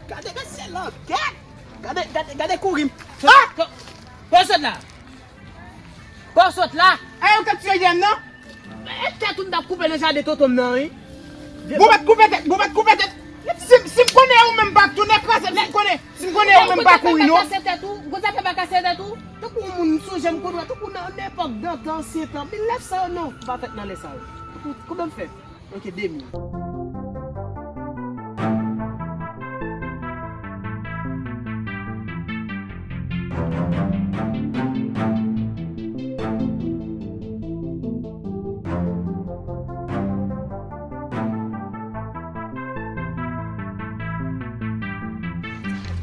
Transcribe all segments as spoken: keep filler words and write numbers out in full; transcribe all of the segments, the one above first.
Gade mesye langèt. Gade, gade, gade kouri. Ah! Ko, ko sot la? Ko sot la? A yo k ap tiye yèm nan? E tèt ou m t ap koupe nan jaden tonton m nan, wi. Bon, m pa t koupe tèt, bon, m pa t koupe tèt. Si, si m konnen ou menm pa tounen kraze m, si m konnen, si m konnen ou menm pa kouri, non. Gwo zafè pa kase tèt ou, gwo zafè pa kase tèt ou. Tankou yon moun m sonje m konn wè, tankou nan epòk dantan, ansyen tan, mil nèf san yo, non, pa fèt nan lè sa yo. Tankou, konbyen m fè? Ok, de mil.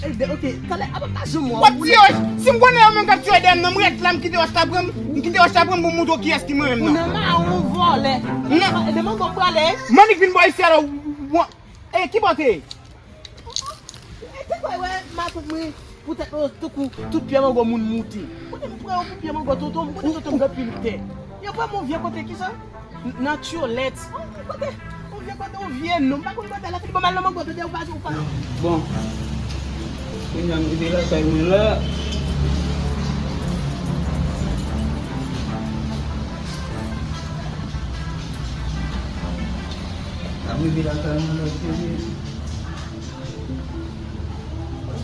Ey, de, ok, talè, apa pa janm wè w. W ap tiye wòch. Si m konnen yo menm k ap tiye dèyè m nan, m ret la, m kite wòch la pran m, m kite wòch la pran m pou m montre w kiyès ki mwen menm nan. Ou nan ma ou vòlè. Nan. E de mango m prale. Manik vin bò isi a la, w, w, e ki bò te ye? E te kwè wè matant mwen poutèt, oh, tankou tout pye mango moun moute. Kote m pran yon pou pye mango tonton m, kote tonton m gen pil tè. Yo pran m yon vye kote kisa? Nan Tyolèt. Yon vye kote, yon vye kote, yon vye non. M pa konn kote la fini. Bon, m al nan mango tande, ou pa, ou pa. Bon. Kounye a m rive lakay mwen la. M rive lakay mwen la, serye.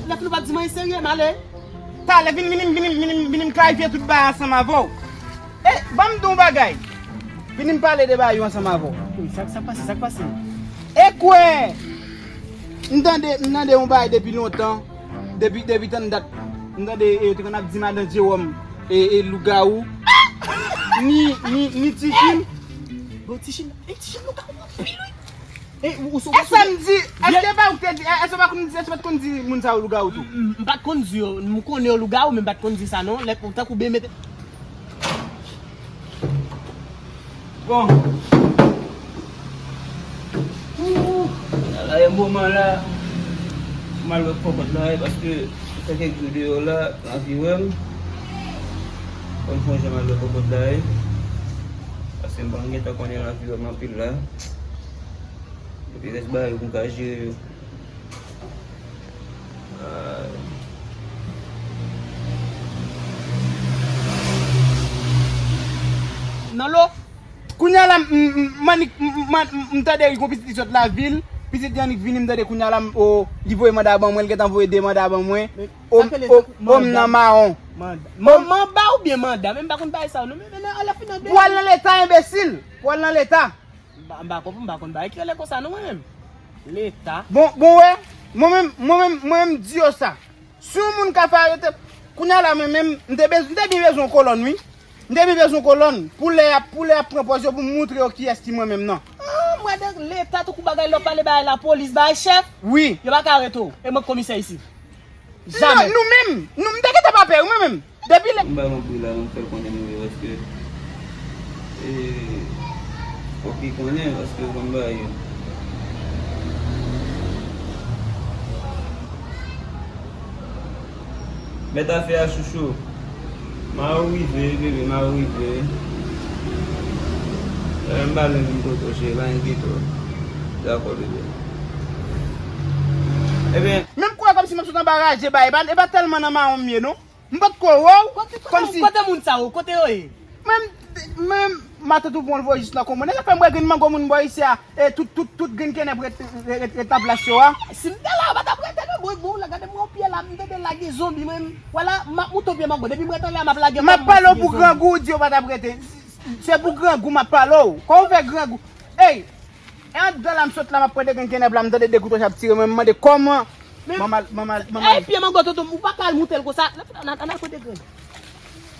Lè fini ou pa di m anyen serye, m ale. Talè, vin, vin, vin, vin, vin, vin m klarifye tout bagay ansanm avè w. E, ban m di w yon bagay. Vin m pale de bagay yo ansanm avè w. Wi, sa, sa k pase, sa k pase? E kwè, m tande, m tande yon bagay depi lontan. Depi, depi tann dat. M tande, e, yo te konn ap di madan Jewòm, e, e, lougawou. Ni, ni, ni Tichim. Bon, Tichim, e, Tichim lougawou anpil, wi. E, ou, ou, ou, e sa m di, èske pa ou k te di, èske pa konn di, èske pa t konn di moun sa yo lougawou tou? M, m, m pa t konn di yo, m konnen yo lougawou, men m pa t konn di sa non. Lè, tankou byen mete. Bon. Ooh, la, la, e moman la, m al wè kòkòt la, e paske sa kèk jou deyò la, lavi wè m. Fò m fè yon jan m al wè kòkòt la, e. Paske m pa gentan konnen lavi wè m anpil la. Epi rès bagay yo pou m ka jere yo. Nan lo. Kounye a la, m, m, m annik, m, m, m, m tande yon pitit li sot lavil. Pitit li annik vini, m tande kounye a la, m, o, li voye manda ban mwen, li gentan voye de manda ban mwen. O, o, o, m nan mawon. Manda. Man, manba oubyen manda? Men m pa konn bagay sa yo, non. Men, men, nan, a la final de. Pou al nan leta, enbesil. Pou al nan leta. M pa, m pa konprann, m pa konn bagay ki rele konsa non mwen menm. Leta. Bon, bon, wè, mwen menm, mwen menm, mwen menm m di yo sa. Si yon moun ka fè arete, kounye a la mwen menm, m te bez-, m te byen bezwen yon kolòn, wi. M te byen bezwen yon kolòn. Pou lè y ap, pou lè y ap pran pòz yo pou m montre yo kiyès ki mwen menm nan. Ah, m wè de leta tankou bagay lè w pale bagay lapolis, bagay chèf. Wi. Yo pa ka arete w. E mwen k komisè isi. Jamè. Non, nou menm, nou, m te gentan pa pè, wi, mwen menm. Depi lè. M ba l yon pri la, m fè l konnen m vle, paske, e, fòk li konnen, paske w konn bagay yo. Mèt afè a, chouchou. Ma ou rive, bebe, ma ou rive. E, m ba l vin kote w, cheri, pa enkyete w. Dakò, bebe. Ebyen. Menm kounye a kòmsi m ap sot anba raje ba, e pa, e pa tèlman nan mawon m ye, non. M potko wè w. Kote, kote, kòmsi kote moun sa yo? Kote yo ye? Mwen, mwen, matant ou pran l voye jis nan komon. E sa fè m wè grenn mango moun bò isi a, e tout, tout, tout grenn kenèp ret, ret, ret, ret nan plas yo a. Si m te la, yo pa t ap rete non, bro, bro, la, gade m wè yon pye la, m tande lage zonbi, mwen, wala, m ap moute yon pye mango. Depi m ret anlè a, m ap lage kò m, m ap lage zonbi. M ap pale w pou grangou, w di yo pa t ap rete. Se pou grangou m ap pale w. Kòman w fè grangou? Ey! E anndan la m sot la, m ap pran de grenn kenèp la, m tande de kout wòch ap tire mwen, m mande kòman. Manman, manman, manman. Ey, pye mango tonton m, ou pa ka al moute l konsa. Ann, ann, ann al pran de grenn.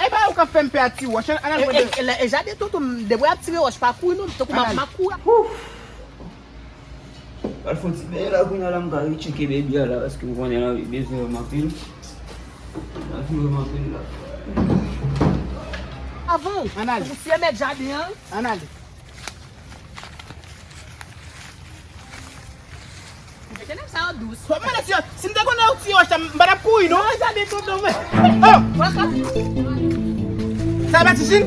E pa ou k ap fè m pè a ti wòch, ann, ann al pran de. E, e, e, e jaden tonton m, de bwa ap tire wòch, pa kouri non, tankou m ap, m ap kouri. Ouf. Pral fè yon ti bèy la, kounye a la, m ka retcheke baby a la, paske m konnen l anvi bezwen wè m anpil. L anvi wè m anpil la. Avan, ann ale. Tankou si e mèt jaden an. Ann ale. Kenèp sa yo dous. Mwen, si, si m te konnen ou tiye wòch la, m pa t ap kouri, non. Non, sa de tonton mwen. Oh! Sa pa Tichim?